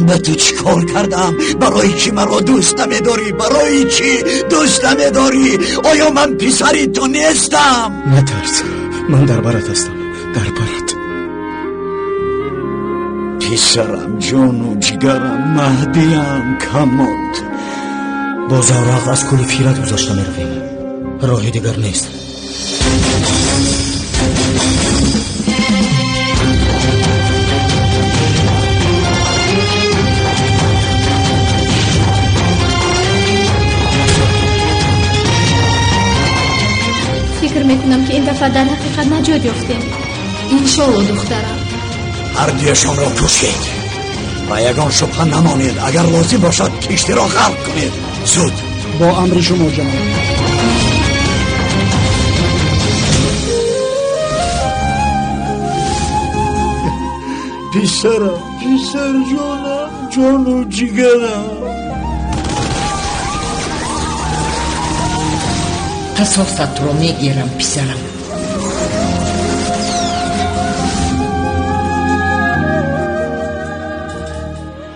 به تو چیکار کردم؟ برای چی مرا دوست نمیداری؟ برای چی دوست نمیداری؟ آیا من پسری تو نیستم؟ نترس، من در برات هستم، در برات. پسرم، جان و جگرم، مهدیم، کمالت. با زورق از کل فیرت گذاشته میرویم، راه دیگر نیست. فکر میکنم که این دفعه در حقیقت نجات یافتیم. انشالله دخترم. هر دویشان را کشید و یگان شبهه نمانید. اگر لازم باشد کشتی را غرق کنید. زود. با امر شما جناب. پسرم، پسر جانم، جان و جگرم. قصاصت رو میگیرم پسرم.